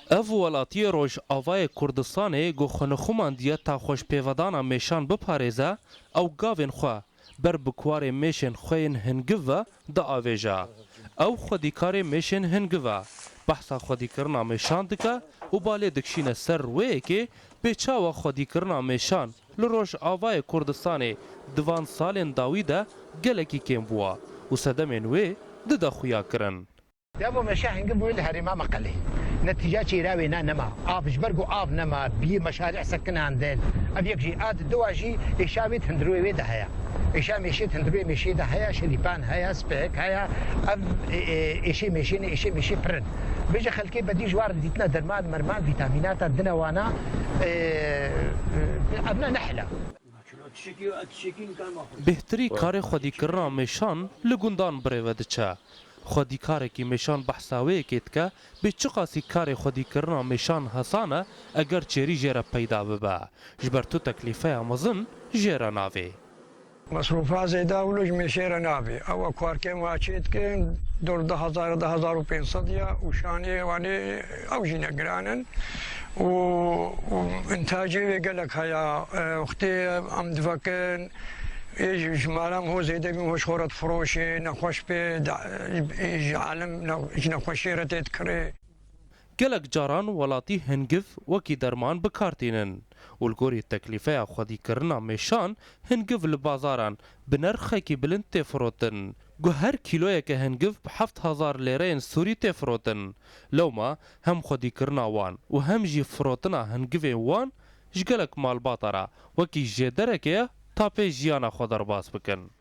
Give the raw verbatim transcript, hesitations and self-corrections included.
Ev welatiyê Rojavayê Kurdistanê ku xwe nixumandiye ta xweşpêvedana mêşan biparêze, ew gavên xwe ber bi kwarê mêşên xwe yên hingiv ve diavêje. Ew xwedîkarê mêşên hingiv e. Behsa xwedîkirina mêşan dike û balê dikişîne ser wê yekê bê çawa xwedîkirina mêşan li Rojavayê Kurdistanê di van salên dawî de gelekî kêm bûye û sedemên wê dide xuyakirin. Ya bo meşe hingiv bûye li herêma Meqelê. Netîca çêra wêna nema. Av, ji ber ku av nema, bî meşarî sekinandin. Ev yek jî, a di dua jî êşa wê di hundirê wê de heye. Êşa mêşê di hundirê mêşê de heye, şelîpan heye, spehek heye. Ev, e, e, êşê mêşê ne, êşê mêşê pir in. Bêje xelkê bedî ji wan re dîtina derman, merman, vîtamînata dine wana, e, e, ev ne nehil e. Bêhtirî karê xwedîkirina mêşan li gundan birêve diçe. Xwedîkarekî mêşan behsa wê yekê dike, bê çiqasî karê xwedîkirina mêşan hesan e, eger çêrî jê re peyda bibe. Ji ber tu teklîfeya mezin jê re navê. Mesrûfa zêde wilo ji mêşê re nabê. Ew e karkên wa çê dikin, dor du hezar, du hezar û pênc sed ya û şanê wanê ew jî ne giran in. Û, û intacê wê gelek heye. E, wextê em divekin, ê ji, ji mala em ho zêde bîn, ho ji xwe re difiroşê, nexweş bê, da, ê ji alem ne, ji nexweşiyê re tê dikirê. Gelek caran welatî hingiv wekî derman bi kar tînin û li gorî teklîfeya xwedîkirina mêşan hingiv li bazaran bi nirxekî bilind tê firotin. Ku her kîloyeke hingiv bi heft hezar lêreyên Sûrî tê firotin. Lewma hem xwedîkirina wan û hem jî firotina hingivên wan ji gelek malbata re wekî jêderekê ye ta pê jiyana xwe derbas bikin.